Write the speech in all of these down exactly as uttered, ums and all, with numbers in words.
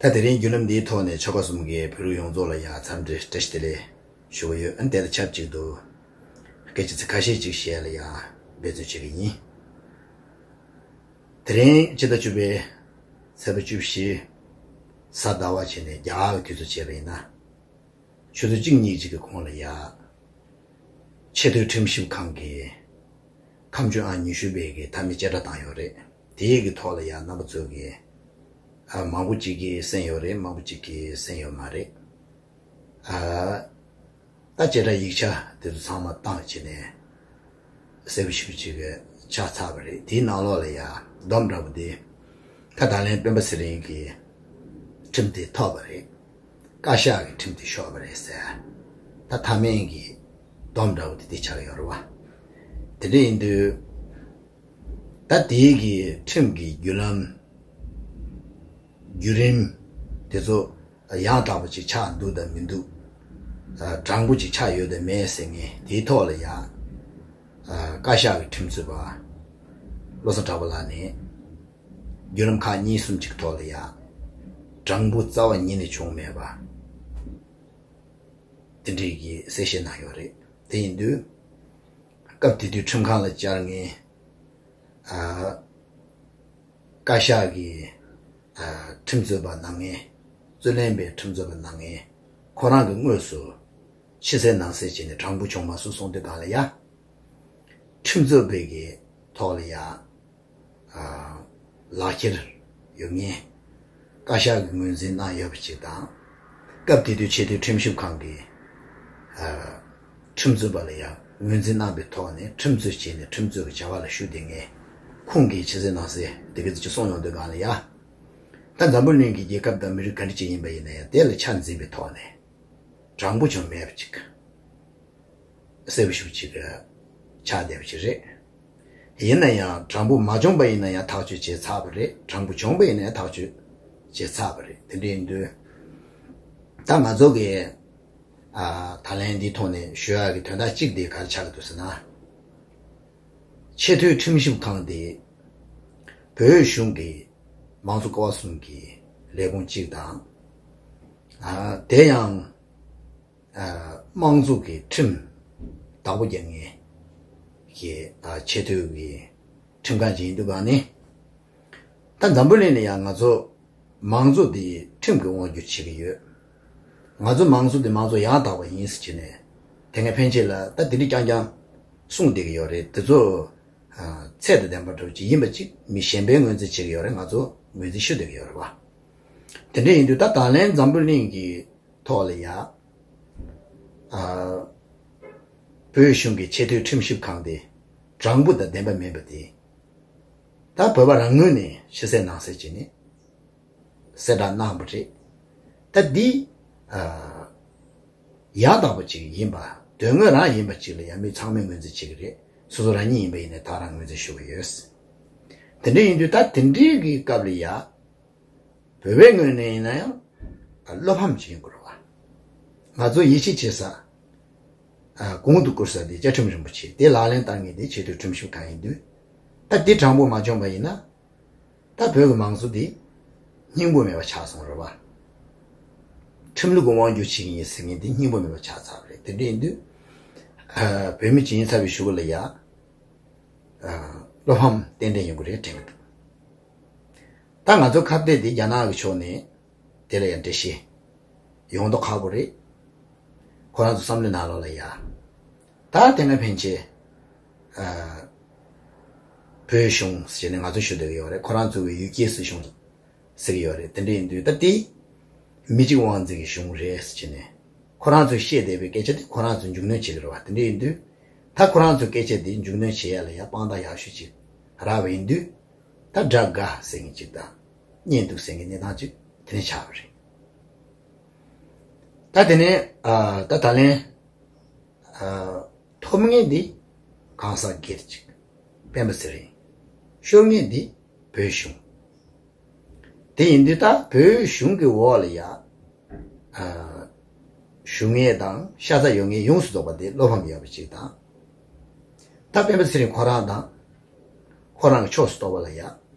ད་དེ་རིང་བརྒྱུད་ལམ་འདིའི་ཐོག་ནས་ཆོལ་ཁ་གསུམ་གྱི་བོད་རིགས་ཡོངས་རྫོགས་ལ་ཡང་འཚམས་འདྲི་བཀྲ་ཤིས་བདེ་ལེགས་ཞུ་གི་ཡོད། ཨ་ནི་དེ་དང་ཆབས་ཅིག་ཏུ་སྐད་ཆ་ཚིག་ཁ་ཤས་ཅིག་བཤད་ལ་ཡང་འབད་བརྩོན་བྱེད་ཀྱི་ཡིན། དེ་རིང་ཕྱི་ཟླ་བཅུ་པའི་ཚེས་པ་བཅུ་བཞི་གཟའ་ཟླ་བ་བྱས་ནས་རྒྱ་གར་གྱི་དུས་ཚོད་བྱས་པ་ཡིན་ན། ཆུ་ཚོད་གཅིག་གཉིས་ཅིག་གི་གོང་ལ་ཡ། ཆེས་མཐོའི་ཁྲིམས་ཞིབ་ཁང་གི་ཁ་མཆུ་ཨང་ཉི་ཤུ་པའི་གི་མཐའ་མའི་བཅད་ཁྲ་བཏང་ཡོད་རེད། དེའི་གི་ཐོག་ལ་ཡ་རྣམ་པ་ཚོ་གི་ཨ་མང་པོ་ཅིག་གིས་གསན་ཡོད་རེད། མང་པོ་ཅིག་གིས་གསན་ཡོད་མ་རེད། ཨ་ད་བཅད་ཁྲ་ཡིག་ཆ་དེ་ཚོ་ཚང་མ་བཏང་བྱས་ནས་གསལ་པོ་ཞེ་པོ་ཅིག་གི་ཆགས་ཚར་བ་རེད། དེའི་ནང་ལོགས་ལ་ཡ་སྡོམ་འདྲ་པོ་དེ། ད་ད་ལན་སྤེན་པ་ཚེ་རིང་གིས་ཁྲིམས་དེ་ཐོབ་པ་རེད། བཀའ་ཤག་གི་ཁྲིམས་དེ་ཤོར་བ་རེད་ཟེར། ད་མཐའ་མའི་གི་སྡོམ་འདྲ་པོ་དེ་དེ་ཆགས་ཡོད་རེད་བ། དེ་འདྲ་ཡིན་དུས། ད་དེའི་གི་ཁྲིམས་ཀྱི་བརྒྱུད་ལམ། བརྒྱུད་རིམ་དེ་ཚོ་ཡང་དག་པ་ཅིག་ཆགས་འདུག་དང་མི་འདུག་ཨ་དྲང་པོ་ཅིག་ཆགས་ཡོད་དང་མེད་ཟེར་མཁན་དེའི་ཐོག་ལ་ཡ། ཨ་བཀའ་ཤག་གི་ཁྲིམས་རྩོད་པ་བློ་བཟང་གྲགས་པ་ལགས་ནས་བརྒྱུད་ལམ་ཁག་གཉིས་གསུམ་ཅིག་ཐོག་ལ་ཡ། དྲང་པོ་རྩ་བ་ཉིད་ནས་བྱུང་མེད་པ། དེ་འདྲའི་གི་གསལ་བཤད་གནང་ཡོད་རེད། དེ་ཡིན་དུས། སྐབས་དེ་དུས་ཁྲིམས་ཁང་ལ་བཅར་མཁན། ཨ་བཀའ་ཤག་གི་ཨ་ཁྲིམས་རྩོད་པ་གནང་མཁན། རྩོད་ལེན་པའི་ཁྲིམས་རྩོད་པ་གནང་མཁན། ཁོ་རང་གིས་དངོས་སུ་ཕྱི་གསལ་ནང་གསལ་བྱས་ནས་དྲང་པོ་བྱུང་མ་སོང་གསུངས་དུས་སྒང་ལ་ཡ། ཁྲིམས་རྩོད་པའི་གི་ཐོག་ལ་ཡ། ཨ་ལག་འཁྱེར་ཡོད་མཁན། བཀའ་ཤག་གིས་ངོས་འཛིན་གནང་ཡོད་པ་ཅིག་དང་། སྐབས་དེ་དུས་ཆེས་མཐོའི་ཁྲིམས་ཞིབ་ཁང་གི་ཨ་ཁྲིམས་རྩོད་པ་ལ་ཡང་ངོས་འཛིན་གནང་པའི་ཐོག་ནས་ཁྲིམས་རྩོད་བྱས་ནས་ཁྲིམས་རྩོད་ཀྱི་བྱ་བ་ལ་ཞུགས་བསྡད་མཁན་ཁོང་གིས་ཕྱི་གསལ་ནང་གསལ་དེ་ག་ཚོད་ཅིག་གསུངས་ཡོང་དུས་སྒང་ལ་ཡ། ད་འཛམ་བུ་གླིང་གི་རྒྱལ་ཁབ་དང་མི་རིགས་ག་འདྲ་ཅིག་ཡིན་པ་ཡིན་ན་ཡང་དེ་ལ་ཆ་འཛིན་པའི་ཐོག་ནས་དྲང་པོ་བྱུང་མེད་པ་ཅིག་གསལ་པོ་ཞེ་པོ་ཅིག་ཆགས་བསྡད་པ་ཅིག་རེད། ཡིན་ན་ཡང་དྲང་པོ་མ་བྱུང་པ་ཡིན་ན་ཡང་ཐག་གཅོད་བྱས་ཚར་བ་རེད། དྲང་པོ་བྱུང་པ་ཡིན་ན་ཡང་ཐག་གཅོད་བྱས་ཚར་བ་རེད། དེ་འདྲ་ཡིན་དུས། ད་ང་ཚོ་གིས་ཨ་ད་ལན་འདིའི་ཐོག་ནས་ཞུ་ཡག་གི་དོན་དག་གཅིག་དེ་ག་རེ་ཆགས་ཀྱི་འདུག་ཟེར་ན། ཆེས་མཐོའི་ཁྲིམས་ཞིབ་ཁང་དེ་བོད་གཞུང་གི་མང་གཙོ་ཀ་བ་གསུམ་གྱི་ལས་ཁུངས་གཅིག་དང་། ཨ་དེ་ཡང་། ཨ་དམངས་གཙོ་གི་ཁྲིམས་བདག་པོ་རྒྱག་མཁན་གྱི་ཨ་ཆེས་མཐོའི་གི་ཁྲིམས་ཁང་ཅིག་ཡིན་དུས་སྒང་ནས། ད་འཛམ་བུ་གླིང་ལ་ཡང་ང་ཚོ་མང་གཙོ་འདི་ཁྲིམས་ཀྱིས་དབང་སྒྱུར་བྱེད་ཀྱི་ཡོད། ང་ཚོ་མང་གཙོ་འདི་མང་གཙོ་ཡང་དག་པ་ཡིན་ཟེར་བྱས་ནས་དེ་སྔ་ཕན་ཆད་ལ་ད་དེ་འདྲ་རྐྱང་རྐྱང་གསུངས་བསྡད་ཀྱི་ཡོད་རེད། དེ་ཚོ་ཨ་ཚད་དང་ལྡན་པ་འདྲ་བོ་ཅིག་ཡིན་པ་ཅིག་མི་གཞན་པས་ངོས་འཛིན་བྱེད་ཀྱི་ཡོད་རེད། ང་ཚོ་ངོས་འཛིན་ཞུ་བསྡད་ཀྱི་ཡོད་རེད་བ། དེ་འདྲ་ཡིན་དུས་ད་ད་ལན་འཛམ་བུ་གླིང་གི་ཐོག་ལ་ཡ། ཨ་བོད་གཞུང་གི་ཆེས་མཐོའི་ཁྲིམས་ཞིབ་ཁང་དེ་དྲང་པོ་དང་ལྡན་པ་མིན་པ་དེ། ད་བོད་པ་རང་ངོས་ནས་ཕྱི་གསལ་ནང་གསལ་བྱས་ནས་གསལ་བསྒྲགས་གནང་བ་རེད། ད་འདི་ཨ་ཡང་དག་པ་ཅིག་ཡིན་པ། དོན་དངོས་རང་ཡིན་པ་ཅིག་ལ་ཡ་མི་ཚང་མས་ངོས་འཛིན་བྱེད་ཀྱི་རེད། སོ་སོ་རང་ཉིད་ཡིན་པ་ཡིན་ནའི་ད་རང་ངོས་འཛིན་ཞུ་གི་ཡོད། དེ་འདྲ་ཡིན་དུས་ད་དེ་འདྲའི་གི་སྐབས་ལ་ཡ། བོད་པའི་ངོས་ནས་ཡིན་ན་ཡང་བློ་ཕམ་བྱེད་དགོས་རེད་བ། ང་ཚོ་ཡིད་ཆེས་བྱེད་ས། ཨ་གོང་དུ་བཀུར་ས་དེ་བཅའ་ཁྲིམས་རིན་པོ་ཆེ་དེ་ལག་ལེན་བསྟར་མཁན་དེ་ཆེས་མཐོའི་ཁྲིམས་ཞིབ་ཁང་ཡིན་དུས། ད་དེ་དྲང་པོ་མ་བྱུང་བ་ཡིན་ན། ད་བོད་ཀྱི་མང་གཙོ་དེ་སྙིང་པོ་མེད་པ་ཆགས་སོང་རེད་བ། ཁྲིམས་ལུགས་ཀྱི་དབང་སྒྱུར་བྱེད་ཀྱི་ཡིན་ཟེར་མཁན་དེ་སྙིང་པོ་མེད་པ་ཆགས་ཚར་བ་རེད། དེ་འདྲ་ཡིན་དུས། ཨ་བོད་མི་ཇི་ཡིན་ཚ་བའི་གཞུག་གུ་ལ་ཡ། ཨ་བློ་ཕམ་ཏན་ཏན་ཡོང་གི་རེད་དྲན་གྱི་འདུག་ད་ང་ཚོ་ཁ་གཏད་འདི་རྒྱ་ནག་གི་ཕྱོགས་ནས་དེ་ལ་ཡང་འགྲེལ་བཤད་ཡོང་མདོག་ཁ་པོ་རེད། ཁོ་རང་ཚོ་བསམ་བློའི་ནང་ལོགས་ལ་ཡ། ད་དེ་སྔ་ཕན་ཆད་ཨ་བོད་གཞུང་ཟེར་ནས་ང་ཚོ་ཞུ་བསྡད་ཀྱི་ཡོད་རེད། ཁོ་རང་ཚོ་གི་ཡུལ་སྐྱེས་སྲིད་གཞུང་ཟེར་གྱི་ཡོད་རེད། དེ་འདྲ་ཡིན་དུས་ད་དེ་མི་གཅིག་དབང་འཛིན་གྱི་གཞུང་རེད་ཟེར་ནས་ཁོ་རང་ཚོས་བཤད་བསྡད་པའི་སྐད་ཆ་དེ་ཁོ་རང་ཚོས་མཇུག་སྣོན་བྱེད་ཀྱི་རེད་བ། དེ་འདྲ་ཡིན་དུས་ད་ཁོ་རང་ཚོའི་སྐད་ཆ་དེ་མཇུག་སྣོན་བྱེད་ཡ་ལ་ཡ་དཔང་རྟགས་ཡག་ཤོས་ཅིག་རག་པ་ཡིན་དུས། ད་དགྲ་དགའ་ཟེར་མཁན་ཅིག་དང་གཉེན་སྡུག་ཟེར་མཁན་གནས་སྟངས་ཅིག་དེ་ནས་ཆགས་པ་རེད། ད་དེ་ནས་ཨ་ད་ད་ལན་ཨ་ཐོབ་མཁན་འདི་གང་ཟག་སྒེར་གཅིག་སྤེན་པ་ཚེ་རིང་། ཤོར་མཁན་འདི་བོད་གཞུང་། དེ་ཡིན་དུས་ད་བོད་གཞུང་གི་འོག་ལ་ཡ་ཨ་ཞུ་མཁན་དང་ཤ་ཚ་ཡོད་མཁན་ཡོངས་སུ་རྫོགས་པ་དེ་བློ་ཕམ་ཡོད་པ་ཅིག་དང་། ད་སྤེན་པ་ཚེ་རིང་ཁོ་རང་དང་། ཁོ་རང་གི་ཕྱོགས་སུ་གཏོགས་པ་ལ་ཡ་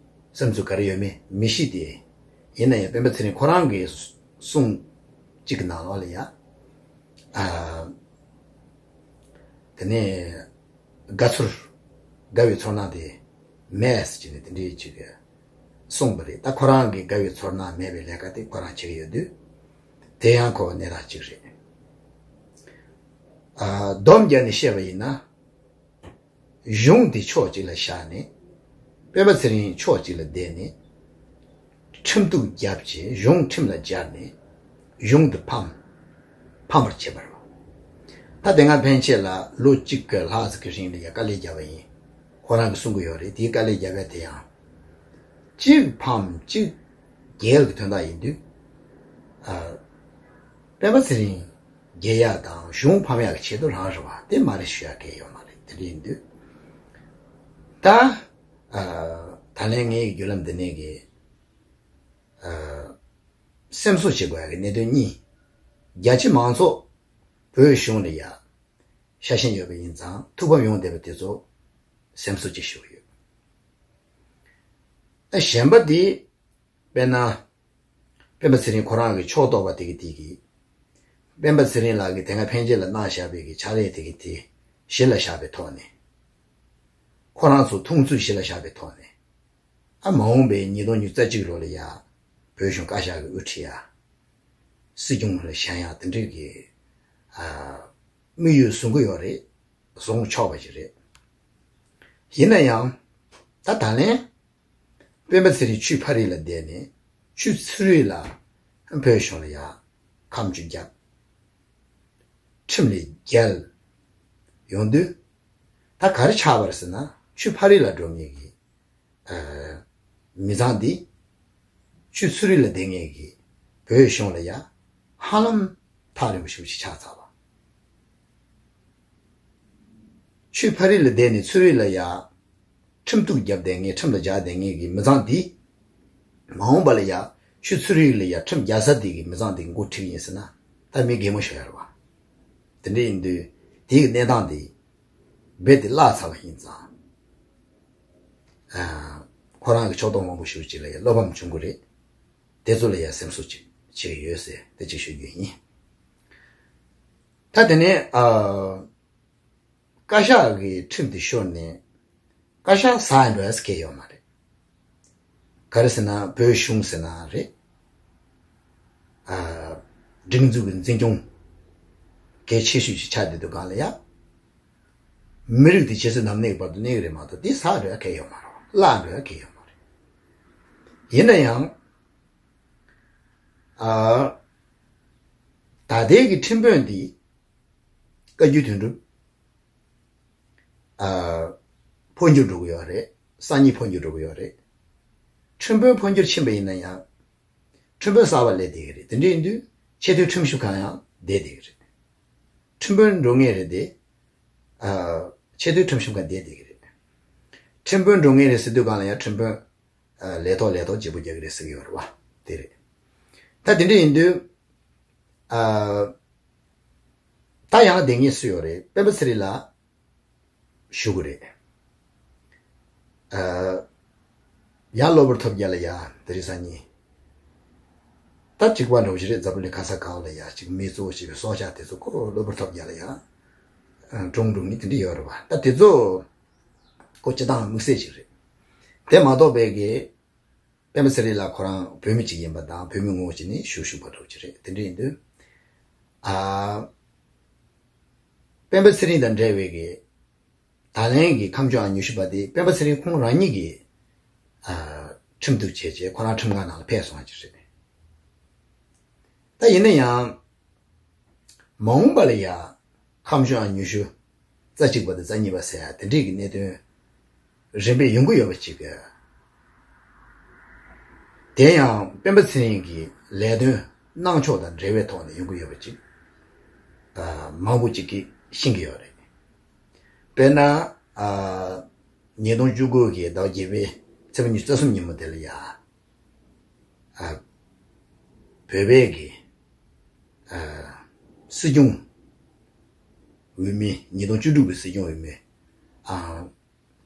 བསམ་ཚུལ་ག་རེ་ཡོད་མེད་མི་ཤེས་ཏེ། ཡིན་ན་ཡང་སྤེན་པ་ཚེ་རིང་ཁོ་རང་གི་གསུང་གཅིག་གི་ནང་ལོགས་ལ་ཡ། ཨ། དེ་ནས་དགའ་ཚོར་དགའ་བའི་ཚོར་སྣང་དེ་མེད་ཟེར་ནས་དེ་འདྲའི་ཅིག་གསུངས་པ་རེད། ད་ཁོ་རང་གི་དགའ་བའི་ཚོར་སྣང་མེད་པའི་ལས་ཀ་དེ་ཁོ་རང་བྱེད་ཀྱི་ཡོད་དུས། དེ་ཡང་ཁོ་གནས་སྟངས་གཅིག་རེད། ཨ། སྡོམ་རྒྱག་ནས་བཤད་པ་ཡིན་ན། གཞུང་དེ་ཕྱོགས་གཅིག་ལ་བཞག་ནས། སྤེན་པ་ཚེ་རིང་ཕྱོགས་གཅིག་ལ་བསྡད་ནས། ཁྲིམས་གཏུག་བརྒྱབ་བྱས་གཞུང་ཁྲིམས་ལ་སྦྱར་ནས། གཞུང་དེ་ཕམ། ཕམ་པར་བྱེད་པར། ད་དེ་སྔ་ཕན་ཆད་ལ་ལོ་གཅིག་གི་ལྷག་ཙམ་གྱི་རིང་ལ་ཡ་དཀའ་ལས་བརྒྱབ་པ་ཡིན། ཁོ་རང་གིས་གསུང་གི་ཡོད་རེད། དེའི་དཀའ་ལས་བརྒྱབ་པ་དེ་ཡང་། གཅིག་ཕམ་གཅིག་རྒྱལ་གྱི་དོན་དག་ཡིན་དུས། ཨ། སྤེན་པ་ཚེ་རིང་རྒྱལ་ཡག་དང་གཞུང་ཕམ་ཡག་གི་ཆེད་དུ་རང་རེད་བ། དེ་མ་རེད་ཞུ་ཡག་གང་ཡང་ཡོད་མ་རེད། དེ་འདྲ་ཡིན་དུས། ད། ཨ། ད་ལན་ངའི་བརྒྱུད་ལམ་འདི་ནས་ཀྱི། ཨ། སེམས་གསོ་བྱེད་དགོས་ཡག་གི་གནད་དོན་གཉིས། རྒྱ་ཆེ་མང་ཚོགས་བོད་གཞུང་ལ་ཡ་ཤ་ཞེན་ཡོད་པ་ཡིན་ཙང་ཐུགས་ཕམ་ཡོང་བསྡད་པ་དེ་ཚོ་སེམས་གསོ་ཅིག་ཞུ་གི་ཡོད། ཨ། གཞན་པ་དེ། དཔེར་ན། སྤེན་པ་ཚེ་རིང་ཁོ་རང་གི་ཕྱོགས་གཏོགས་པ་དེ་གི་དེ་གིས། སྤེན་པ་ཚེ་རིང་ལགས་ཀྱིས་དེ་སྔ་ཕན་ཆད་ལ་གནང་བཞག་པའི་གི་ཕྱག་ལས་དེ་གི་དེ་གཞི་ལ་བཞག་པའི་ཐོག་ནས། ཁོ་རང་ཚོ་མཐོང་ཚུལ་གཞི་ལ་བཞག་པའི་ཐོག་ནས། ཨ། མ་འོངས་པའི་ཉིས་སྟོང་ཉི་ཤུ་རྩ་གཅིག་ལོ་ལ་ཡ། བོད་གཞུང་བཀའ་ཤག་གི་དབུ་ཁྲིད་ཡ། སྲིད་སྐྱོང་ལ་བཞེངས་ཡ་དེ་འདྲའི་གི། ཨ། དམིགས་ཡུལ་བཟུང་གི་ཡོད་རེད། བཟུང་ཆོག་པ་ཞིག་རེད། ཡིན་ན་ཡང་། ད་ད་ལན། སྤེན་པ་ཚེ་རིང་ཆུ་ཕ་རི་ལ་བསྡད་ནས་ཆུ་ཚུ་རི་ལ་བོད་གཞུང་ལ་ཡ་ཁ་མཆུ་རྒྱབ། ཁྲིམས་ལས་འགལ་ཡོང་དུས། ད་ག་རེ་ཆགས་པ་རེད་ཟེར་ན། ཆུ་ཕ་རི་ལ་འགྲོ་མཁན་གྱི། ཨ། མི་ཚང་འདི་ཆུ་ཚུ་རི་ལ་བསྡད་མཁན་གྱི་བོད་གཞུང་ལ་ཡ་ཧ་ལམ་ཐག་རིང་པོ་ཞེ་པོ་ཅིག་ཆགས་ཚར་བ། ཆུ་ཕ་རི་ལ་བསྡད་ནས་ཚུ་རི་ལ་ཡ། ཁྲིམས་གཏུག་བརྒྱབ་བསྡད་མཁན། ཁྲིམས་ལ་སྦྱར་བསྡད་མཁན་གྱི་མི་ཚང་འདི། མ་འོངས་པ་ལ་ཡ། ཆུ་ཚུ་རི་ལ་ཡ་ཁྲིམས་རྒྱག་ས་དེ་གི་མི་ཚང་དེ་འགོ་ཁྲིད་ཡིན་ཟེར་ན། ད་མི་གད་མོ་ཤོར་ཡ་རེད་བ། དེ་འདྲ་ཡིན་དུས། དེ་གི་གནས་སྟངས་དེ་རྦད་དེ་བརླག་ཚར་བ་ཡིན་ཙང་། ཨ། ཁོ་རང་གི་ཕྱོགས་གཏོགས་མང་པོ་ཞེ་པོ་ཅིག་ལ་ཡ་བློ་ཕམ་བྱུང་གི་རེད། དེ་ཚོ་ལ་ཡ་སེམས་གསོ་ཅིག་བྱེད་ཀྱི་ཡོད་ཟེར་དེ་ཅིག་ཞུ་རྒྱུ་ཡིན། ད་དེ་ནས། ཨ། བཀའ་ཤག་གི་ཁྲིམས་དེ་ཤོར་ནས། བཀའ་ཤག་ཟ་ཡ་འགྲོ་ཡ་ཟེར་མཁན་ཡོད་མ་རེད། ག་རེ་ཟེར་ན་བོད་གཞུང་ཟེར་ན་རེད། ཨ། སྒྲིག་འཛུགས་ཀྱི་འཛིན་སྐྱོང་གལ་ཆེ་ཤོས་ཤིག་ཆགས་བསྡད་དུས་སྒང་ལ་ཡ། མི་རིགས་དེ་ཇི་སྲིད་ནམ་གནས་ཀྱི་བར་དུ་གནས་ཀྱི་རེད་མ་གཏོགས། དེ་ཟ་འགྲོ་ཡ་གང་ཡང་ཡོད་མ་རེད། བརླག་འགྲོ་ཡ་གང་ཡང་ཡོད་མ་རེད། ཡིན་ན་ཡང་། ཨ། ད་ལྟའི་གི་ཁྲིམས་དཔོན་འདི། བཀའ་བརྒྱུད་དོན་གྲུབ། ཨ། འཕོ་འགྱུར་འགྲོ་གི་ཡོད་རེད། སང་ཉིན་འཕོ་འགྱུར་འགྲོ་གི་ཡོད་རེད། ཁྲིམས་དཔོན་འཕོ་འགྱུར་ཕྱིན་པ་ཡིན་ན་ཡང་། ཁྲིམས་དཔོན་གསར་པ་སླེབས་བསྡད་ཀྱི་རེད། དེ་འདྲ་ཡིན་དུས་ཆེས་མཐོའི་ཁྲིམས་ཞིབ་ཁང་ཡང་བསྡད་བསྡད་ཀྱི་རེད། ཁྲིམས་དཔོན་འགྲོ་ངེས་རེད་དེ། ཨ། ཆེས་མཐོའི་ཁྲིམས་ཞིབ་ཁང་བསྡད་བསྡད་ཀྱི་རེད། ཁྲིམས་དཔོན་འགྲོ་ངེས་རེད་ཟེར་དུས་སྒང་ལ་ཡང་ཁྲིམས་དཔོན། ཨ། ལས་ཐོག་ལས་ཐོག་བརྗེ་པོ་རྒྱག་གི་རེད་ཟེར་གྱི་ཡོད་རེད་བ། དེ་རེད། ད་དེ་འདྲ་ཡིན་དུས། ཨ། ད་ཡང་བསྡད་མཁན་སུ་ཡོད་རེད། སྤེན་པ་ཚེ་རིང་ལགས་ཞུ་གི་རེད། ཨ། ཡང་གློ་བུར་ཐོལ་རྒྱག་ལ་ཡ་དེ་རིང་སང་ཉིན། ད་གཅིག་པ་འདྲ་བོ་ཞིག་རེད། འཛམ་བུ་གླིང་ག་ས་ག་བ་ལ་ཡ་གཅིག་མི་གཙོ་བོ་བྱས་པའི་སྲོག་ཆགས་དེ་ཚོ་ཁོ་གློ་བུར་ཐོལ་རྒྱག་ལ་ཡ། ཨ། གྲོངས་འགྲོ་མཁན་དེ་འདྲ་ཡོད་རེད་བ། ད་དེ་ཚོ་ཁོ་སྤྱིར་བཏང་དམིགས་བསལ་ཅིག་རེད། དེ་མ་གཏོགས་པའི་གི། སྤེན་པ་ཚེ་རིང་ལགས་ཁོ་རང་བོད་མི་གཅིག་ཡིན་པ་དང་བོད་མི་ངོ་བོ་གཅིག་ནས་ཞུ་བཞུགས་པ་འདྲ་བོ་ཅིག་རེད། དེ་འདྲ་ཡིན་དུས། ཨ། སྤེན་པ་ཚེ་རིང་དང་འབྲེལ་བའི་གི། ད་ལན་གྱི་ཁ་མཆུ་ཨང་ཉི་ཤུ་པ་དེ་སྤེན་པ་ཚེ་རིང་ཁོང་རང་ཉིད་ཀྱིས། ཨ། ཁྲིམས་གཏུག་བྱས་རྗེས་ཁོ་རང་ཁྲིམས་ཁང་ནང་ལ་ཕེབས་སོང་བ་ཅིག་རེད། ད་ཡིན་ན་ཡང་། མ་འོངས་པ་ལ་ཡ། ཁ་མཆུ་ཨང་ཉི་ཤུ་རྩ་གཅིག་པ་དང་རྩ་གཉིས་པ་ཟེར་ཡ་དེ་འདྲས་ཀྱི་གནད་དོན་རིམ་པས་ཡོང་གི་ཡོད་པ་ཅིག། དེ་ཡང་སྤེན་པ་ཚེ་རིང་གི་ལས་དོན་གནང་ཕྱོགས་དང་འབྲེལ་བའི་ཐོག་ནས་ཡོང་གི་ཡོད་པ་ཅིག། ཨ། མང་པོ་ཅིག་གིས་ཤེས་ཀྱི་ཡོད་རེད། དཔེར་ན། ཨ། ཉིས་སྟོང་བཅུ་དགུ་གི་ཟླ་བ་བརྒྱད་པའི་ཚེས་པ་ཉི་ཤུ་རྩ་གསུམ་ཉིན་མོ་དེ་ལ་ཡ། ཨ། བོད་པའི་གི། ཨ། སྲིད་སྐྱོང་འོས་མི། ཉིས་སྟོང་བཅུ་དྲུག་གི་སྲིད་སྐྱོང་འོས་མི། ཨ།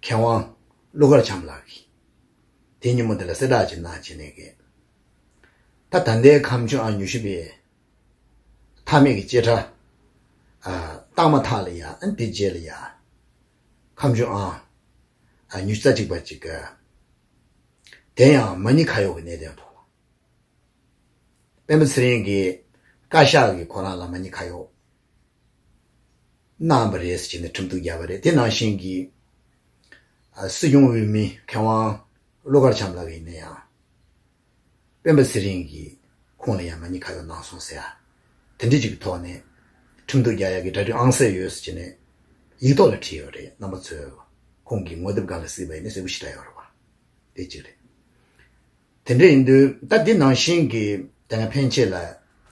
མཁས་དབང་ཀླུ་མཁར་བྱམས་ལགས་ཀྱིས། དེ་ཉིན་མོ་དེ་ལ་གསལ་བསྒྲགས་ཅིག་གནང་བྱས་ནས་གི། ད་ད་ལྟའི་ཁ་མཆུ་ཨང་ཉི་ཤུ་པའི་མཐའ་མའི་གི་བཅད་ཁྲ་ཨ་བཏང་མ་ཐག་ལ་ཡ། ཨ་དེ་རྗེས་ལ་ཡ་ཁ་མཆུ་ཨང་ཨ་ཉི་ཤུ་རྩ་གཅིག་པ་ཅིག་གི། དེ་ཡང་མ་ཎི་ཁ་ཡོག་གི་གནད་དོན་ཐོག་ལ། སྤེན་པ་ཚེ་རིང་གིས་བཀའ་ཤག་གིས་ཁོ་རང་ལ་མ་ཎི་ཁ་ཡོག་གནང་བ་རེད་ཟེར་ནས་ཁྲིམས་གཏུག་བརྒྱབ་པ་རེད། དེ་ནང་བཞིན་གྱི་ཨ་སྲིད་སྐྱོང་འོས་མི་མཁས་དབང་བློ་དཀར་བྱམས་ལགས་ཡིན་ན་ཡང་། སྤེན་པ་ཚེ་རིང་གིས་ཁོང་ལ་ཡང་མ་ཎི་ཁ་ཡོག་གནང་སོང་ཟེར་ཡ། དེ་འདྲ་ཅིག་གི་ཐོག་ནས་ཁྲིམས་གཏུག་རྒྱག་ཡག་གི་གྲ་སྒྲིག་ཨང་གསར་ཡོད་ཟེར་བྱས་ནས་ཡིག་ཐོག་ལ་བྲིས་ཡོད་རེད། རྣམ་པ་ཚོས་ཁོང་གི་ངོ་དེབ་སྒང་ལ་གཟིགས་པ་ཡིན་ན་གསལ་པོ་ཞེ་དྲག་ཡོད་རེད་བ། དེ་གཅིག་རེད། དེ་འདྲ་ཡིན་དུས་ད་འདི་ནང་བཞིན་གྱི་དེ་སྔ་ཕན་ཆད་ལ་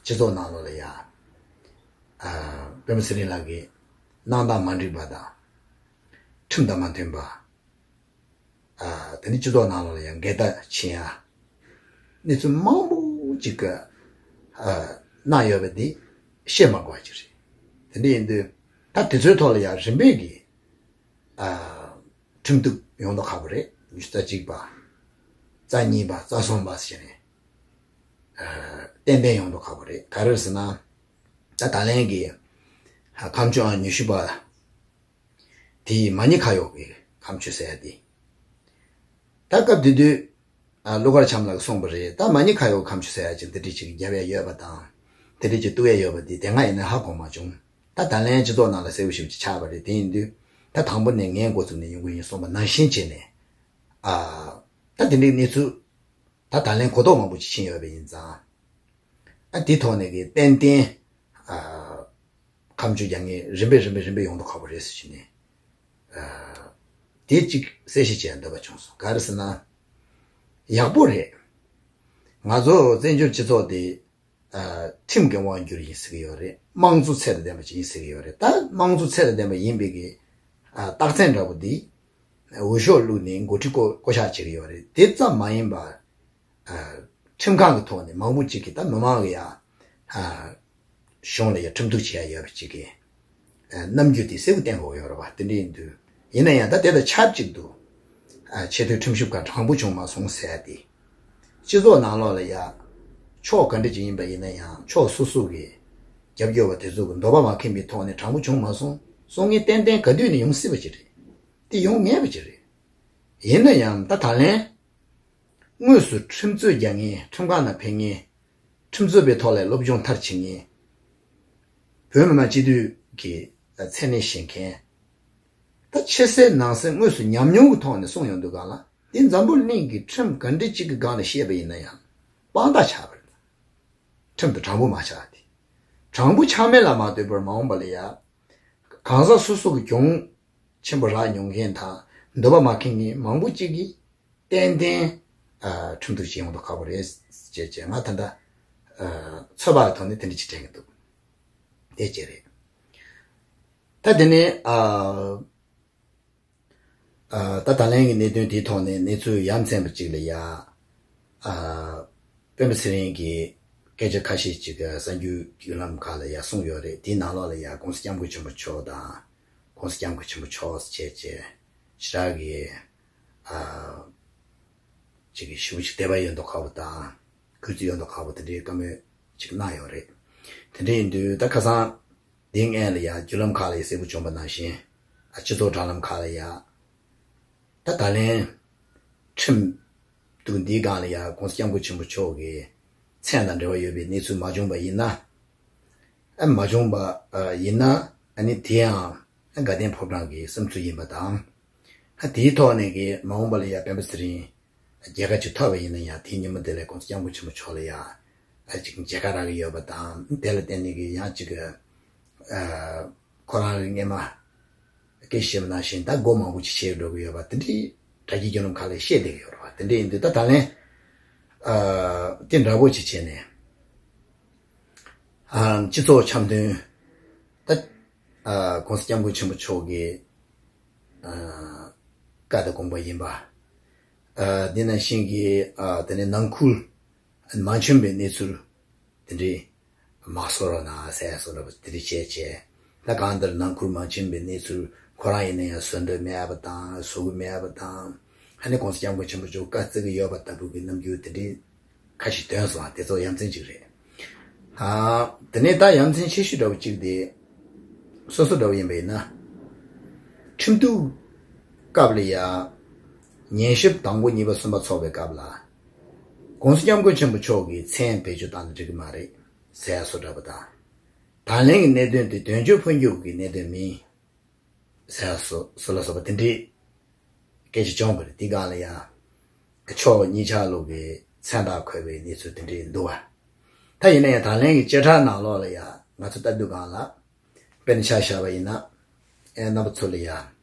སྤྱི་ཚོགས་ནང་ལོགས་ལ་ཡ། ཨ་སྤེན་པ་ཚེ་རིང་ལགས་ཀྱི་གནང་སྟངས་མ་འགྲིག་པ་དང་། ཁྲིམས་དང་མ་མཐུན་པ། ཨ་དེ་ནི་སྤྱི་ཚོགས་ནང་ལོགས་ལ་ཡང་འགལ་ཟླ་ཕྱིན་ཡ། གནས་ཚུལ་མང་པོ་ཅིག་གི་ཨ་གནང་ཡོད་པ་འདི་བཤད་མ་དགོས་པ་ཅིག་རེད། དེ་འདྲ་ཡིན་དུས་ད་དེ་ཚོའི་ཐོག་ལ་ཡང་རིམ་པས་ཀྱི་ཨ་ཁྲིམས་གཏུག་ཡོང་མདོག་ཁ་པོ་རེད། ཉི་ཤུ་རྩ་གཅིག་པ། རྩ་གཉིས་པ། རྩ་གསུམ་པ་ཟེར་ནས་ཨ་ཏན་ཏན་ཡོང་མདོག་ཁ་པོ་རེད། ག་རེ་ཟེར་ན། ད་ད་ལན་གྱི་ཨ་ཁ་མཆུ་ཨང་ཉི་ཤུ་པ། དེ་ཡི་མ་ཎི་ཁ་ཡོག་གི་ཁ་མཆུ་ཟེར་ཡ་དེ། ད་སྐབས་དེ་དུས་ཨ་བློ་དཀར་བྱམས་ལགས་གསུངས་པ་རེད། ད་མ་ཎི་ཁ་ཡོག་ཁ་མཆུ་ཟེར་ཡ་ཅིག་དེ་འདྲ་ཅིག་རྒྱབ་ཡ་ཡོད་པ་དང་། དེ་འདྲ་ཅིག་གཏུག་ཡ་ཡོད་པ་དེ་དེ་སྔ་ཡིན་ན་ཧ་གོ་མ་བྱུང་། ད་ད་ལན་སྤྱི་ཚོགས་ནང་ལ་གསལ་པོ་ཞེ་པོ་ཅིག་ཆགས་པ་རེད། དེ་ཡིན་དུས་ད་དང་པོ་ནས་ངས་འགོ་བཙུགས་ནས་ཡོང་གི་ཡིན་གསུངས་པ་ནང་བཞིན་བྱས་ནས། ཨ་ད་དེ་འདྲའི་གནས་ཚུལ་ད་ད་ལན་གོ་རྟོགས་མང་པོ་ཅིག་ཕྱིན་ཡོད་པ་ཡིན་ཙང་། ཨ་དེ་ཐོག་ནས་ཀྱི་ཏན་ཏན་ཨ་ཁ་མཆུ་རྒྱག་མཁན་རིམ་པས་རིམ་པས་རིམ་པས་ཡོང་མདོག་ཁ་པོ་རེད་ཟེར་བྱས་ནས། ཨ་དེ་གཅིག་གསལ་བཤད་བྱེད་འདོད་པ་བྱུང་སོང་། ག་རེ་ཟེར་ན། ཡག་པོ་རེད། ང་ཚོ་བཙན་བྱོལ་སྤྱི་ཚོགས་དེ་ཨ་ཁྲིམས་ཀྱི་དབང་སྒྱུར་ཡིན་ཟེར་གྱི་ཡོད་རེད། དམངས་གཙོ་ཚད་དང་ལྡན་པ་ཅིག་ཡིན་ཟེར་གྱི་ཡོད་རེད། ད་དམངས་གཙོ་ཚད་དང་ལྡན་པ་ཡིན་པའི་གི་ཨ་རྟགས་མཚན་འདྲ་པོ་འདི་འོས་ཤོག་བླུགས་ནས་འགོ་ཁྲིད་བསྐོ་བསྐོ་གཞག་བྱེད་ཀྱི་ཡོད་རེད། དེ་ཙམ་མ་ཡིན་པར། ཨ་ཁྲིམས་ཁང་གི་ཐོག་ནས་མང་པོ་ཅིག་གིས་ད་མི་མང་གི་ཡ་ཨ་གཞུང་ལ་ཡ་ཁྲིམས་གཏུག་བྱེད་ཡ་ཡོད་པ་ཅིག་གི་ཨ་རྣམ་འགྱུར་དེ་གསལ་པོ་བསྟན་དགོས་ཡོད་རེད་བ། དེ་འདྲ་ཡིན་དུས་ཡིན་ན་ཡང་ད་དེ་དང་ཆབས་ཅིག་ཏུ་ཨ་ཆེས་མཐོའི་ཁྲིམས་ཞིབ་ཁང་དྲང་པོ་བྱུང་མ་སོང་ཟེར་ཡ་དེ། སྤྱི་ཚོགས་ནང་ལོགས་ལ་ཡ་ཕྱོགས་ག་འདྲ་ཅིག་ཡིན་པ་ཡིན་ན་ཡང་ཕྱོགས་སོ་སོ་གི་རྒྱབ་སྐྱོར་བ་དེ་ཚོ་གི་འདོད་པ་མ་ཁེངས་པའི་ཐོག་ནས་དྲང་པོ་བྱུང་མ་སོང་གསུང་མཁན་ཏན་ཏན་ག་དུས་ནས་ཡོང་སྲིད་པ་ཅིག་རེད། དེ་ཡོང་ངེས་པ་ཅིག་རེད། ཡིན་ན་ཡང་ད་ད་ལན། དངོས་སུ་ཁྲིམས་རྩོད་རྒྱག་མཁན། ཁྲིམས་ཁང་ནང་ཕེབས་མཁན། ཁྲིམས་རྩོད་པའི་ཐོག་ལ་སློབ་སྦྱོང་མཐར་ཕྱིན་མཁན། བོད་མི་མང་སྤྱི་འཐུས་ཀྱི་མཚན་གནས་བཞེས་མཁན། ད་ཕྱི་གསལ་ནང་གསལ་དངོས་སུ་ཉམས་མྱོང་གི་ཐོག་ནས་གསུངས་ཡོང་དུས་སྒང་ལ། འདི་འཛམ་བུ་གླིང་གི་ཁྲིམས་ག་འདྲ་ཅིག་གི་སྒང་ལ་བཤད་པ་ཡིན་ན་ཡང་དཔང་རྟགས་ཆགས་པ་རེད། ཁྲིམས་དང་དྲང་པོ་མ་ཆགས་ཏེ། དྲང་པོ་ཆགས་མེད་ལ་མ་ལྟོས་པར་མ་འོངས་པ་ལ་ཡ། གང་ཟག་སོ་སོ་གི་གྱོང་ཆེན་པོ་རག་མྱོང་མཁན་དང་འདོད་པ་མ་ཁེངས་མཁན་མང་པོ་ཅིག་གིས་ཏན་ཏན་ཨ་ཁྲིམས་གཏུག་བྱེད་ཡོང་མདོག་ཁ་པོ་རེད་ཅེས་བྱས། ང་ད་ལྟ་ཨ་ཚོད་དཔག་གི་ཐོག་ནས་དེ་འདྲ་ཅིག་དྲན་གྱི་འདུག་དེ་གཅིག་རེད། ད་དེ་ནས་ཨ་ཨ་ད་ད་ལན་གྱི་གནད་དོན་དེའི་ཐོག་ནས་གནས་ཚུལ་ཡ་མཚན་པ་ཅིག་ལ་ཡ། ཨ་སྤེན་པ་ཚེ་རིང་གིས་སྐད་ཆ་ཁ་ཤས་ཅིག་གསར་འགྱུར་བརྒྱུད་ལམ་ཁག་ལ་ཡ་གསུངས་ཡོད་རེད། དེའི་ནང་ལོགས་ལ་ཡ་༸གོང་ས་༸སྐྱབས་མགོན་ཆེན་པོ་མཆོག་དང་༸གོང་ས་༸སྐྱབས་མགོན་ཆེན་པོ་མཆོག་ཟེར་བྱས་བྱས་ཞེ་དྲག་གི་ཨ་ཅིག་གི་ཞེ་པོ་ཅིག་དད་པ་ཡོད་མདོག་ཁ་པོ་དང་གུས་བརྩི་ཡོད་མདོག་ཁ་པོ་དེ་འདྲའི་བཀའ་མོལ་ཅིག་གནང་ཡོད་རེད། དེ་འདྲ་ཡིན་དུས་ད་ཁ་སང་འདི་སྔོན་ལ་ཡ་བརྒྱུད་ལམ་ཁག་ལ་ཡ་གསལ་པོ་བྱུང་པ་ནང་བཞིན། ཨ་སྤྱི་ཚོགས་དྲ་ལམ་ཁག་ལ་ཡ། ད་ད་ལན་ཁྲིམས་གཏུག་འདིའི་སྒང་ལ་ཡ་༸གོང་ས་༸སྐྱབས་མགོན་ཆེན་པོ་མཆོག་གི་མཚན་དང་འབྲེལ་བ་ཡོད་པའི་གནས་ཚུལ་མ་བྱུང་པ་ཡིན་ན། ཨ་མ་བྱུང་པ་ཨ་ཡིན་ན། ཨ་ནི་དེའང་ཨ་དགའ་ལྡན་ཕོ་བྲང་གི་བསམ་ཚུལ་ཡིན་པ་དང་། ཨ་དེའི་ཐོག་ནས་ཀྱི་མ་འོངས་པ་ལ་ཡ་སྤེན་པ་ཚེ་རིང་རྒྱལ་ཁ་ཅིག་ཐོབ་པ་ཡིན་ན་ཡང་། དེའི་ཉིན་མོ་དེ་ལ་༸གོང་ས་༸སྐྱབས་མགོན་ཆེན་པོ་མཆོག་ལ་ཡ་ཨ་ཅིག་མཇལ་ཁ་རག་གི་ཡོད་པ་དང་། དེ་ལ་བརྟེན་ནས་ཀྱི་ཡང་ཅིག་ཨ་ཁོ་རང་རང་སྔས་མ་སྐད་ཆ་བཤད་པ་ནང་བཞིན་ད་སྒོ་མང་པོ་ཅིག་ཕྱེ་འགྲོ་གི་ཡོད་པ་དེ་འདྲའི་དྲ་རྒྱའི་བརྒྱུད་ལམ་ཁག་ལ་བཤད་བསྡད་ཀྱི་ཡོད་རེད་བ། དེ་འདྲ་ཡིན་དུས་ད་ད་ལན་ཨ་དེ་འདྲ་པོ་ཅིག་བྱས་ནས། ཨ་སྤྱི་ཚོགས་འཆམ་མཐུན་ད་ཨ་༸གོང་ས་༸སྐྱབས་མགོན་ཆེན་པོ་མཆོག་གི་ཨ་བཀའ་དང་དགོངས་པ་ཡིན་པ། ཨ་འདི་ནང་བཞིན་གྱི་ཨ་དེ་ནས་ནང་ཁུལ་མ་བྱུང་བའི་གནས་ཚུལ་དེ་འདྲའི་མ་བཟོ་རོགས་གནང་ཟེར་བཟོ་འདྲ་པོ་དེ་འདྲ་བྱས་བྱས། ད་གང་ལྟར་ནང་ཁུལ་མ་བྱུང་བའི་གནས་ཚུལ་ཁོ་རང་ཡིན་ན་ཡང་བཟོ་འདོད་མེད་པ་དང་། བཟོ་གི་མེད་པ་དང་། ཨ་ནི་༸གོང་ས་༸སྐྱབས་མགོན་ཆེན་པོ་མཆོག་བཀའ་བརྩི་གི་ཡོད་པ་ལྟ་བུ་གི་རྣམ་འགྱུར་དེ་འདྲའི་ ཁ་ཤས་ཐོན་སོང་། དེ་ཚོ་ཡ་མཚན་གཅིག་རེད། ཨ། དེ་ནས་ད་ཡ་མཚན་ཆེ་ཤོས་འདྲ་བོ་གཅིག་དེ། སོ་སོ་འདྲ་བོ་ཡིན་པ་ཡིན་ན། ཁྲིམས་གཏུག་སྐབས་ལ་ཡ། ཉན་ཞིབ་དང་པོ་གཉིས་པ་གསུམ་པ་ཚོགས་པའི་སྐབས་ལ། ༸གོང་ས་༸སྐྱབས་མགོན་ཆེན་པོ་མཆོག་གིས་མཚན་བེད་སྤྱོད་བཏང་ན་འགྲིག་གི་མ་རེད་ཟེར་ཡ་བཟོ་འདྲ་བོ་དང་། ད་ལན་གྱི་གནད་དོན་དེ་དོན་གཅོད་འཕོ་འགྱུར་གྱི་གནད་དོན་མིན། ཟེར་སོ་སོ་ལ་སོགས་པ་དེ་འདྲའི་སྐད་ཆ་བྱུང་བ་རེད། དེ་སྒང་ལ་ཡང་ཕྱོགས་གཉིས་ཆ་ལུགས་ཀྱི་མཚན་རྟགས་འཁོད་པའི་གནས་ཚུལ་དེ་འདྲའི་འདུག་བ། ད་ཡིན་ན་ཡང་ད་ལན་གྱི་བཅད་ཁྲ་ནང་ལོགས་ལ་ཡང་ང་ཚོ་ལྟ་དུས་སྒང་ལ། དཔེར་ན་ཆ་བཞག་པ་ཡིན་ན། ཨེ་རྣམ་པ་ཚོ་ལ་ཡང་།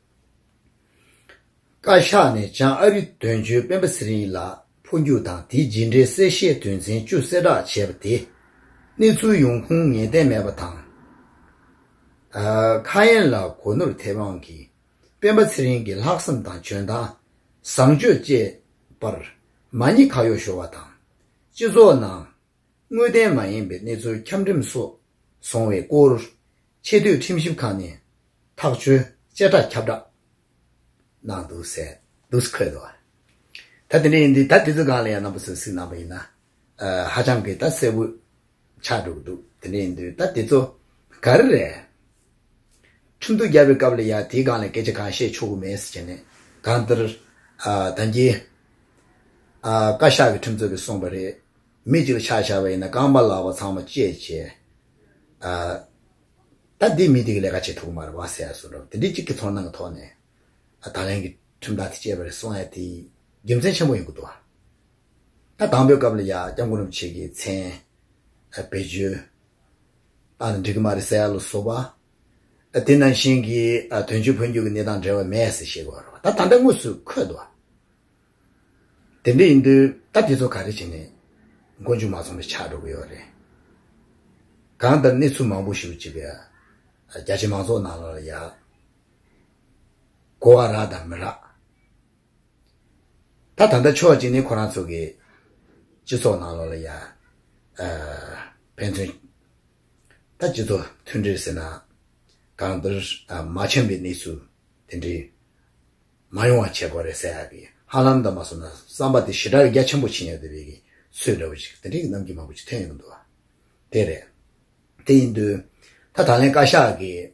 བཀའ་ཤག་ནས་བྱང་ཨ་རི་དོན་གཅོད་སྤེན་པ་ཚེ་རིང་ལགས་འཕོ་འགྱུར་དང་དེའི་རྗེས་འབྲེལ་གསལ་བཤད་དོན་ཚན་བཅུ་གསལ་བསྒྲགས་བྱས་པ་དེ། གནས་ཚུལ་ཡོང་ཁུངས་ངེས་གཏན་མེད་པ་དང་། ཨ། ཁ་ཡན་ལ་གོ་ནོར་ཐེབས་དབང་གིས་སྤེན་པ་ཚེ་རིང་གི་ལྷག་བསམ་དང་འཇོན་ཐང་། བཟང་སྤྱོད་བཅས་པར་མ་ཉེས་ཁ་གཡོགས་ཤོར་བ་དང་། སྤྱི་ཚོགས་ནང་དངོས་བདེན་མ་ཡིན་པའི་གནས་ཚུལ་ཁྱབ་འགྲེམས་སོགས་སོང་བའི་སྐོར། ཆེས་མཐོའི་ཁྲིམས་ཞིབ་ཁང་ནས་ཐག་གཅོད་བཅད་ཁྲ་ཁྱབ་བསྒྲགས་གནང་འདུག་ཟེར་འདུག་སེ་འཁོད་འདུག་ད་དེ་འདྲ་ཡིན་དུས་ད་དེ་ཚོ་སྒང་ལ་ཡང་རྣམ་པ་ཚོས་གཟིགས་གནང་པ་ཡིན་ན། ཨ། ཧ་ཅང་གི་ད་གསལ་པོ་ཆགས་འགྲོ་གི་འདུག་དེ་འདྲ་ཡིན་དུས་ད་དེ་ཚོ་ག་རེ་རེད། ཁྲིམས་གཏུག་བརྒྱབ་པའི་སྐབས་ལ་ཡང་དེའི་སྒང་ལ་སྐད་ཆ་གང་བཤད་ཆོག་གི་མེད་ཟེར་བྱས་ནས་གང་ལྟར། ཨ། ད་གིན། ཨ། བཀའ་ཤག་གི་ཁྲིམས་རྩོད་པས་གསུངས་པ་རེད། མི་གཅིག་ལ་ཆ་བཞག་པ་ཡིན་ན་རྐང་པ་ལག་པ་ཚང་མ་བཅད་བྱས། ཨ། ད་འདི་མི་དེ་གི་ལས་ཀ་བྱེད་ཐུབ་ཀྱི་མ་རེད་བ་ཟེར་ཡ་བཟོ་འདྲ་དེ་འདྲའི་གཅིག་གི་ཚོར་སྣང་གི་ཐོག་ནས། ཨ། ད་ལན་གྱི་ཁྲིམས་ཐག་དེ་བཅད་པ་རེད་གསུང་ཡ་དེ་རྒྱུ་མཚན་ཆེན་པོ་ཡོང་གི་འདུག་ད་དང་པོའི་སྐབས་ལ་ཡ་སྐྱབས་མགོན་རིན་པོ་ཆེ་གི་མཚན། ཨ། བེད་སྤྱོད་བཏང་ན་འགྲིག་གི་མ་རེད་ཟེར་ཡ་ལ་སོགས་པ། ཨ། དེ་ནང་བཞིན་གྱི། ཨ། དོན་གཅོད་འཕོ་འགྱུར་གྱི་གནས་སྟངས་འབྲེལ་བ་མེད་ཟེར་བཤད་དགོས་རེད་བ། ད་ད་ལྟ་དངོས་སུ་འཁོད་འདུག་དེ་འདྲ་ཡིན་དུས་ད་དེ་ཚོ་ག་རེ་བྱས་ནས་མགོ་མཇུག་མ་ཚང་བ་ཆགས་འགྲོ་གི་ཡོད་རེད། གང་ལྟར་གནས་ཚུལ་མང་པོ་ཞིག་ཅིག་རྒྱ་ཆེ་མང་ཚོགས་ནང་ལོགས་ལ་ཡ་གོ་བ་རག་དང་མི་རག་ད་ད་ལྟ་ཕྱོགས་གཅིག་ནས་ཁོ་རང་ཚོ་གི་སྤྱི་ཚོགས་ནང་ལོགས་ལ་ཡ། ཨ། ཕན་ཚུན། ད་སྤྱི་ཚོགས་མཐུན་སྒྲིལ་ཟེར་ན། གང་ལྟར། ཨ། མ་འཆམ་པའི་གནས་ཚུལ་དེ་འདྲའི་མ་ཡོང་བ་བྱེད་དགོས་རེད་ཟེར་ཡ་གི་ཧ་ལམ་དུ་མ་སོང་ན་བསམ་པ་དེ་ཞེ་དྲག་རྒྱ་ཆེན་པོ་ཕྱིན་ཡོད་བསྡད་པའི་གི་ཚོད་འདྲ་བོ་ཞིག་དེ་འདྲའི་གི་རྣམ་འགྱུར་མང་པོ་ཞིག་ཐོན་ཡོང་གི་འདུག་བ། དེ་རེད། དེ་ཡིན་དུས། ད་ད་ལན་བཀའ་ཤག་གིས།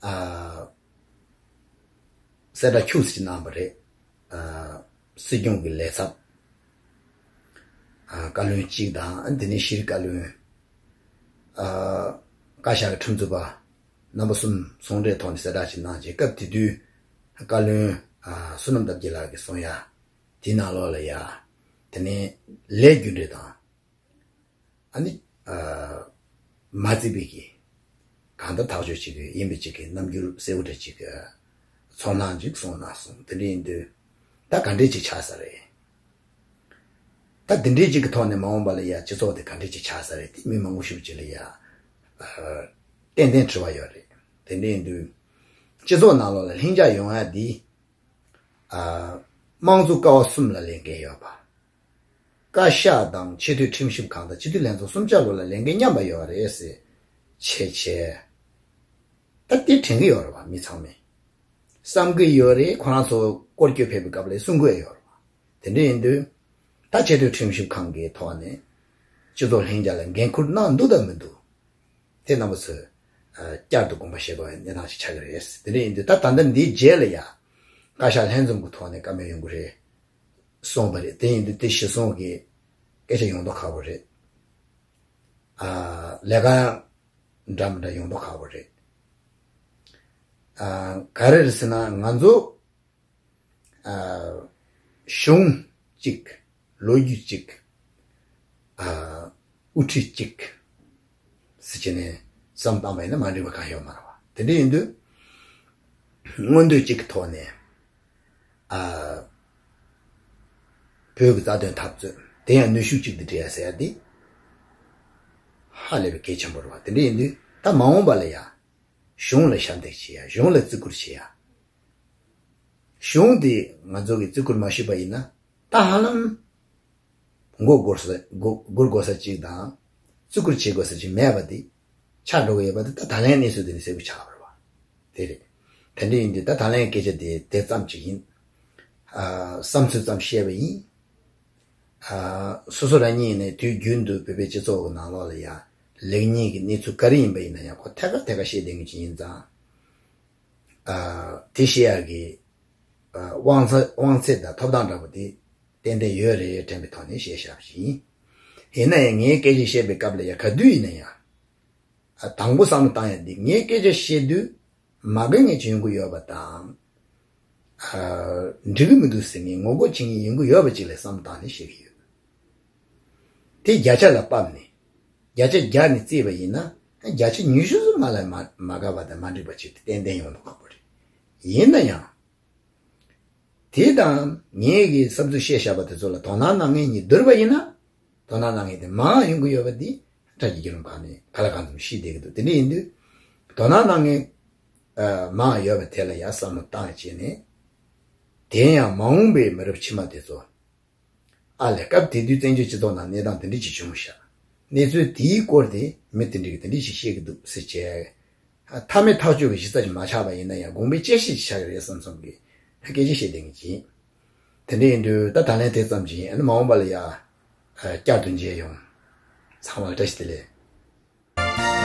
ཨ། གསལ་བསྒྲགས་ཁྱུག་ཙམ་གནང་བ་རེད། ཨ། སྲིད་སྐྱོང་གི་ལས་ཚབ། ཨ། བཀའ་བློན་གཅིག་དང་། ཨ། དེ་ནས་ཤེས་རིག་བཀའ་བློན། ཨ། བཀའ་ཤག་གི་ཁྲིམས་རྩོད་པ་རྣམ་པ་གསུམ་ཟུང་འབྲེལ་ཐོག་ནས་གསལ་བསྒྲགས་ཅིག་གནང་རྗེས་སྐབས་དེ་དུས་བཀའ་བློན། ཨ། བསོད་ནམས་སྟོབས་རྒྱལ་ལགས་ཀྱིས་གསུངས་ཡ། དེའི་ནང་ལོགས་ལ་ཡ། དེ་ནས་ལས་རྒྱུ་འབྲས་དང་། ཨ་ནི། ཨ། མ་བརྩིས་པའི་གི། གང་ལྟར་ཐག་གཅོད་བྱེད་ཀྱི་ཡིན་པའི་ཅིག་གི་རྣམ་འགྱུར་གསལ་བོ་འདྲ་ཅིག་གི་ཚོར་སྣང་ཅིག་གསུངས་གནང་སོང་། དེ་འདྲ་ཡིན་དུས། ད་ག་འདྲས་ཅིག་ཆགས་ས་རེད། ད་དེ་འདྲས་ཅིག་གི་ཐོག་ནས་མ་འོངས་པ་ལ་ཡ་སྤྱི་ཚོགས་དེ་ག་འདྲས་ཅིག་ཆགས་ས་རེད་དེ་མི་མང་པོ་ཞིག་ཅིག་ལ་ཡ། ཨ། ཏན་ཏན་དྲི་བ་ཡོད་རེད། དེ་འདྲ་ཡིན་དུས། སྤྱི་ཚོགས་ནང་ལོགས་ལ་ལྷིང་འཇགས་ཡོང་ཡ་འདི། ཨ། དམངས་གཙོ་ཀ་བ་གསུམ་ལ་ལས་འགན་ཡོད་པ། བཀའ་ཤག་དང་ཆེས་མཐོའི་ཁྲིམས་ཞིབ་ཁང་དང་སྤྱི་འཐུས་ལྷན་ཚོགས་གསུམ་ཆ་ལོ་ལ་ལས་འགན་མཉམ་པ་ཡོད་རེད་ཟེར། བྱས་བྱས། ད་དེ་དྲན་གྱི་ཡོད་རེད་བ་མི་ཚང་མས། བསམ་གྱི་ཡོད་རེད། ཁོ་རང་ཚོ་སྐོར་སྐྱོད་ཕེབས་པའི་སྐབས་ལ་གསུང་གི་ཡོད་རེད་བ། དེ་འདྲ་ཡིན་དུས། ད་ཆེས་མཐོའི་ཁྲིམས་ཞིབ་ཁང་གི་ཐོག་ནས་སྤྱི་ཚོགས་ལྷིང་འཇགས་ལ་འགན་འཁུར་གནང་འདུག་དང་མི་འདུག་དེ་རྣམ་པ་ཚོས། ཨ། བསྐྱར་དུ་དགོངས་པ་བཞེས་དགོས་པའི་གནས་སྟངས་ཤིག་ཆགས་ཀྱི་རེད། དེ་འདྲ་ཡིན་དུས་ད་ད་ལྟ་འདིའི་རྗེས་ལ་ཡ། བཀའ་ཤག་ལྷན་འཛོམས་ཀྱི་ཐོག་ནས་བཀའ་མོལ་ཡོང་གི་རེད། གསུངས་པ་རེད། དེ་ཡིན་དུས་དེ་གཞི་བཟུང་གི་སྐད་ཆ་ཡོང་མདོག་ཁ་པོ་རེད། ཨ། ལས་ཀ་འདྲ་མི་འདྲ་ཡོང་མདོག་ཁ་པོ་རེད། ཨ། ག་རེ་རེད་ཟེར་ན་ང་ཚོ། ཨ། གཞུང་གཅིག་ལོ་རྒྱུས་གཅིག་ཨ། དབུ་ཁྲིད་གཅིག་ཟེར་བྱས་ནས་བསམ་བཏང་བ་ཡིན་ན་མ་འགྲིག་པ་གང་ཡོད་མ་རེད་བ། དེ་འདྲ་ཡིན་དུས། མངོན་འདོད་གཅིག་གི་ཐོག་ནས། ཨ། བོད་ཀྱི་རྩ་དོན་འཐབ་རྩོད་དེ་ཡང་ནུས་ཤུགས་གཅིག་ཏུ་སྒྲིལ་ཡ་ཟེར་ཡ་འདི། ཧ་ལས་པའི་གལ་ཆེན་པོ་རེད་བ། དེ་འདྲ་ཡིན་དུས་ད་མ་འོངས་པ་ལ་ཡ། གཞུང་ལ་ཞབས་འདེགས་བྱེད་ཡ། གཞུང་ལ་བརྩི་བཀུར་བྱེད་ཡ། གཞུང་དེ་ང་ཚོ་གིས་བརྩི་བཀུར་མ་ཞུས་པ་ཡིན་ན་ད་ཧ་ལམ། མགོ་སྒུར་ས་མགོ་སྒུར་དགོས་ས་གཅིག་དང་། བརྩི་བཀུར་བྱེད་དགོས་ས་གཅིག་མེད་པ་དེ་ཆགས་འགྲོ་གི་ཡོད་པ་དེ་ད་ད་ལན་གནས་ཚུལ་དེ་ནི་གསལ་པོ་ཆགས་པ་རེད་བ། དེ་རེད། དེ་འདྲ་ཡིན་དུས་ད་ད་ལན་སྐད་ཆ་དེ་དེ་ཙམ་གཅིག་ཡིན། ཨ། བསམ་ཚུལ་ཙམ་བཤད་པ་ཡིན། ཨ། སོ་སོ་རང་ཉིད་ནས་དུས་རྒྱུན་དུ་བོད་པའི་སྤྱི་ཚོགས་ཀྱི་ནང་ལོགས་ལ་ཡ་ལེགས་ཉེས་ཀྱི་གནས་ཚུལ་ག་རེ་ཡིན་པ་ཡིན་ན་ཡང་ཁོ་ཐད་ཀར་ཐད་ཀར་བཤད་བསྡད་མཁན་ཅིག་ཡིན་ཙང་། ཨ། དེ་བཤད་ཡག་གི་ཨ། དབང་ཚད་དབང་ཚད་དང་ཐོབ་ཐང་འདྲ་པོ་དེ་ཏན་ཏན་ཡོད་རེད་དྲན་པའི་ཐོག་ནས་བཤད་བཞག་པ་ཞིག་ཡིན། ཡིན་ན་ཡང་ངའི་སྐད་ཆ་བཤད་པའི་སྐབས་ལ་ཡ་ག་དུས་ཡིན་ན་ཡང་། ཨ། དང་པོ་བསམ་བློ་བཏང་ཡ་འདི་ངའི་སྐད་ཆ་བཤད་དུས་མ་དགའ་མཁན་ཅིག་ཡོང་གི་ཡོད་པ་དང་། ཨ། འགྲིག་གི་མི་འདུག་ཟེར་མཁན་ངོ་རྒོལ་བྱེད་མཁན་ཡོང་གི་ཡོད་པ་ཅིག་ལ་བསམ་བློ་བཏང་ནས་བཤད་ཀྱི་ཡོད། དེ་བརྒྱ་ཆ་ལ་ཕབ་ནས་བརྒྱ་ཆ་བརྒྱ་ནས་བརྩིས་པ་ཡིན་ན་བརྒྱ་ཆ་ཉི་ཤུ་ཙམ་མ་ལ་མ་མ་དགའ་བ་དང་མ་འགྲིག་པ་ཅིག་དེ་ཏན་ཏན་ཡོང་མདོག་ཁ་པོ་རེད། ཡིན་ན་ཡང་། དེ་དང་ངེད་ཀྱིས་བསམ་ཚུལ་བཤད་བཞག་པ་དེ་ཚོ་ལ་དོ་སྣང་གནང་མཁན་གཉིས་བསྡུར་བ་ཡིན་ན། དོ་སྣང་གནང་མཁན་དེ་མང་ཡོང་གི་ཡོད་པ་འདི་ཁྲ་ཀྱི་བརྒྱུད་རིམ་ཁག་ནས་ག་ལ་གང་འཚམ་ཤེས་བསྡད་ཀྱི་འདུག་དེ་འདྲ་ཡིན་དུས། དོ་སྣང་གནང་མཁན་ཨ། མང་ཡོད་པ་དེ་ལ་ཡང་བསམ་བློ་བཏང་བྱས་ནས། དེ་ཡང་མ་འོངས་པའི་མི་རབས་ཕྱི་མ་དེ་ཚོ། ཨ་ལས་སྐབས་དེ་དུས་བཙན་བྱོལ་སྤྱི་ཚོགས་ནང་གནས་སྟངས་དེ་འདྲ་ཅིག་བྱུང་ཤག་གནས་ཚུལ་དེའི་སྐོར་དེ་མི་དེ་འདྲ་གིས་དེ་འདྲ་ཞིག་བཤད་ཀྱི་འདུག་ཟེར་བྱས། མཐའ་མའི་ཐག་གཅོད་ཀྱི་གཞི་རྩ་ཞིག་མ་ཆགས་པ་ཡིན་ན་ཡང་དགོངས་པའི་དཔྱད་གཞི་ཞིག་ཆགས་ཀྱི་རེད་བསམ་བསམ་གི་སྐད་ཆ་བཤད་བསྡད་མཁན་ཅིག་དེ་འདྲ་ཡིན་དུས་ད་ད་ལན་དེ་ཙམ་ཅིག་ཡིན། ཨ་ནི་མ་འོངས་པ་ལ་ཡ་བསྐྱར་དུ་མཇལ་ཡོང་། ཚང་མ་ལ་བཀྲ་ཤིས་བདེ་ལེགས།